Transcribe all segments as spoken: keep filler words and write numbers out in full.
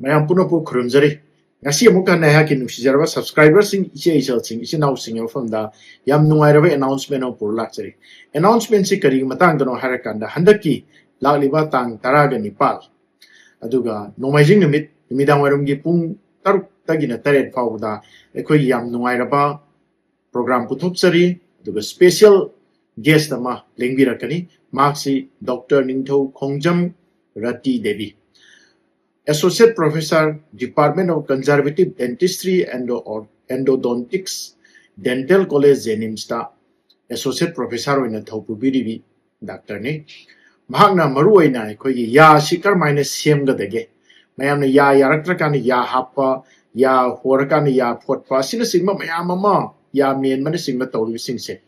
ꯃꯌꯥꯝ ꯄꯨꯝꯅꯃꯛꯄꯨ ꯈꯨꯔꯨꯝꯖꯔꯤ꯫ ꯉꯁꯤ ꯑꯃꯨꯛ ꯍꯟꯅ ꯑꯩꯍꯥꯛꯀꯤ ꯅꯨꯡꯁꯤꯖꯔꯕ subscriberꯁꯤꯡ, ꯏꯆꯦ ꯏꯆꯜꯁꯤꯡ, ꯏꯆꯤꯟ ꯏꯅꯥꯎꯁꯤꯡꯒꯤ ꯃꯐꯝꯗ ꯌꯥꯝ ꯅꯨꯡꯉꯥꯏꯔꯕ announcement ꯑꯃ ꯄꯨꯔ ꯂꯥꯛꯆꯔꯤ꯫ Announcementꯁꯤ ꯀꯔꯤꯒꯤ ꯃꯇꯥꯡꯗꯅꯣ ꯍꯥꯏꯔꯀꯥꯟꯗ, ꯍꯟꯗꯛꯀꯤ ꯂꯥꯛꯂꯤꯕ ꯇꯥꯡ ꯇꯔꯥꯒ ꯅꯤꯄꯥꯜ, ꯑꯗꯨꯒ ꯅꯣꯡꯃꯥꯏꯖꯤꯡ ꯅꯨꯃꯤꯠ ꯅꯨꯃꯤꯗꯥꯡ ꯋꯥꯏꯔꯝꯒꯤ ꯄꯨꯡ ꯇꯔꯨꯛꯇꯒꯤꯅ ꯇꯔꯦꯠ ꯐꯥꯎꯕꯗ ꯑꯩꯈꯣꯏꯒꯤ ꯌꯥꯝ ꯅꯨꯡꯉꯥꯏꯔꯕ program ꯄꯨꯊꯣꯛꯆꯔꯤ꯫ ꯑꯗꯨꯒ special guest ꯑꯃ ꯂꯦꯡꯕꯤꯔꯛꯀꯅꯤ꯫ ꯃꯍꯥꯛꯁꯤ ꯗꯣꯛꯇꯔ ꯅꯤꯡꯊꯧ ꯈꯣꯡꯖꯝ ꯔꯇꯤ Devi, Associate Professor, Department of Conservative Dentistry and Endodontics, Dental College, JNIMSꯇ Associate Professor ꯑꯣꯏꯅ ꯊꯧ ꯄꯨꯕꯤꯔꯤꯕꯤ ꯗꯥꯛꯇꯔꯅꯤ꯫ ꯃꯍꯥꯛꯅ ꯃꯔꯨꯑꯣꯏꯅ ꯑꯩꯈꯣꯏꯒꯤ ꯌꯥ ꯑꯁꯤ ꯀꯔꯝꯍꯥꯏꯅ ꯁꯦꯝꯒꯗꯒꯦ, ꯃꯌꯥꯝꯅ ꯌꯥ ꯌꯥꯔꯛꯇ꯭ꯔꯀꯥꯟꯗ ꯌꯥ ꯍꯥꯞꯄ, ꯌꯥ ꯍꯣꯔꯀꯥꯟꯗ ꯌꯥ ꯐꯣꯠꯄ, ꯑꯁꯤꯅꯆꯤꯡꯕ ꯃꯌꯥꯝ ꯑꯃ, ꯌꯥ ꯃꯦꯟꯕꯅꯆꯤꯡꯕ ꯇꯧꯔꯤꯕꯁꯤꯡꯁꯦ,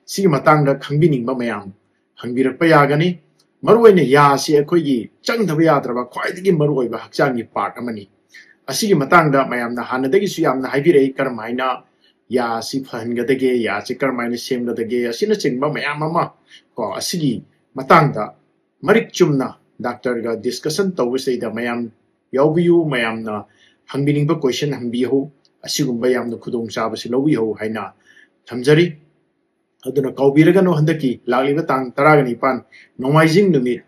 ꯁꯤꯒꯤ ꯃꯇꯥꯡꯗ ꯈꯪꯕꯤꯅꯤꯡꯕ ꯃꯌꯥꯝ ꯍꯪꯕꯤꯔꯛꯄ ꯌꯥꯒꯅꯤ꯫ ꯃꯔꯨꯑꯣꯏꯅ ꯌꯥ ꯑꯁꯤ ꯑꯩꯈꯣꯏꯒꯤ ꯆꯪꯗꯕ ꯌꯥꯗ꯭ꯔꯕ ꯈ꯭ꯋꯥꯏꯗꯒꯤ ꯃꯔꯨꯑꯣꯏꯕ ꯍꯛꯆꯥꯡꯒꯤ part ꯑꯃꯅꯤ꯫ ꯑꯁꯤꯒꯤ ꯃꯇꯥꯡꯗ ꯃꯌꯥꯝꯅ ꯍꯥꯟꯅꯗꯒꯤꯁꯨ ꯌꯥꯝꯅ ꯍꯥꯏꯕꯤꯔꯛꯏ, ꯀꯔꯝꯍꯥꯏꯅ ꯌꯥ ꯑꯁꯤ ꯐꯍꯟꯒꯗꯒꯦ, ꯌꯥ ꯑꯁꯤ ꯀꯔꯝꯍꯥꯏꯅ ꯁꯦꯝꯒꯗꯒꯦ, ꯑꯁꯤꯅꯆꯤꯡꯕ ꯃꯌꯥꯝ ꯑꯃ ꯀꯣ, ꯑꯁꯤꯒꯤ ꯃꯇꯥꯡꯗ ꯃꯔꯤꯛ ꯆꯨꯝꯅ ꯗꯥꯛꯇꯔꯒ discussion ꯇꯧꯕꯁꯤꯗꯩꯗ ꯃꯌꯥꯝ ꯌꯥꯎꯕꯤꯌꯨ, ꯃꯌꯥꯝꯅ ꯍꯪꯕꯤꯅꯤꯡꯕ question ꯍꯪꯕꯤꯍꯧ, ꯑꯁꯤꯒꯨꯝꯕ ꯌꯥꯝꯅ ꯈꯨꯗꯣꯡꯆꯥꯕꯁꯤ ꯂꯧꯕꯤꯍꯧ ꯍꯥꯏꯅ ꯊꯝꯖꯔꯤ꯫ ꯑꯗꯨꯅ ꯀꯥꯎꯕꯤꯔꯒꯅꯨ, ꯍꯟꯗꯛꯀꯤ ꯂꯥꯛꯂꯤꯕ ꯇꯥꯡ ꯇꯔꯥꯒ ꯅꯤꯄꯥꯟ ꯅꯣꯡꯃꯥꯏꯖꯤꯡ ꯅꯨꯃꯤꯠ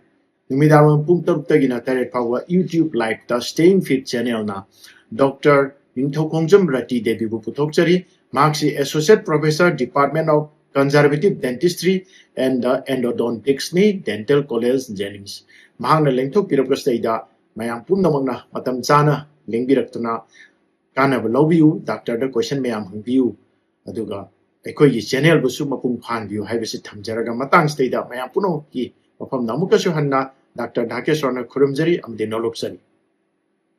ꯅꯨꯃꯤꯗꯥꯡꯋꯥꯏꯔꯝ ꯄꯨꯡ ꯇꯔꯨꯛꯇꯒꯤꯅ ꯇꯔꯦꯠ ꯐꯥꯎꯕ YouTube liveꯇ Staying Fit channelꯅ ꯗꯣꯛꯇꯔ ꯅꯤꯡꯊꯧꯈꯣꯡꯖꯝ ꯔꯇꯤ ꯗꯦꯕꯤꯕꯨ ꯄꯨꯊꯣꯛꯆꯔꯤ꯫ ꯃꯍꯥꯛꯁꯤ Associate Professor, Department of Conservative Dentistry and Endodonticsꯅꯤ, Dental College, JNIMS꯫ ꯃꯍꯥꯛꯅ ꯂꯦꯡꯊꯣꯛꯄꯤꯔꯛꯄꯁꯤꯗꯩꯗ ꯃꯌꯥꯝ ꯄꯨꯝꯅꯃꯛꯅ ꯃꯇꯝ ꯆꯥꯅ ꯂꯦꯡꯕꯤꯔꯛꯇꯨꯅ ꯀꯥꯟꯅꯕ ꯂꯧꯕꯤꯌꯨ, ꯗꯥꯛꯇꯔꯗ question ꯃꯌꯥꯝ ꯍꯪꯕꯤꯌꯨ, ꯑꯗꯨꯒ ꯑꯩꯈꯣꯏꯒꯤ channelꯕꯨꯁꯨ ꯃꯄꯨꯡ ꯐꯥꯍꯟꯕꯤꯌꯨ ꯍꯥꯏꯕꯁꯤ ꯊꯝꯖꯔꯒ, ꯃꯇꯥꯡꯁꯤꯗꯩꯗ ꯃꯌꯥꯝ ꯄꯨꯝꯅꯃꯛꯀꯤ ꯃꯐꯝꯗ ꯑꯃꯨꯛꯀꯁꯨ ꯍꯟꯅ ꯗꯥꯛꯇꯔ ꯙꯥꯀꯦꯁ꯭ꯋꯔꯅ ꯈꯨꯔꯨꯝꯖꯔꯤ ꯑꯃꯗꯤ ꯅꯣꯂꯨꯛꯆꯔꯤ꯫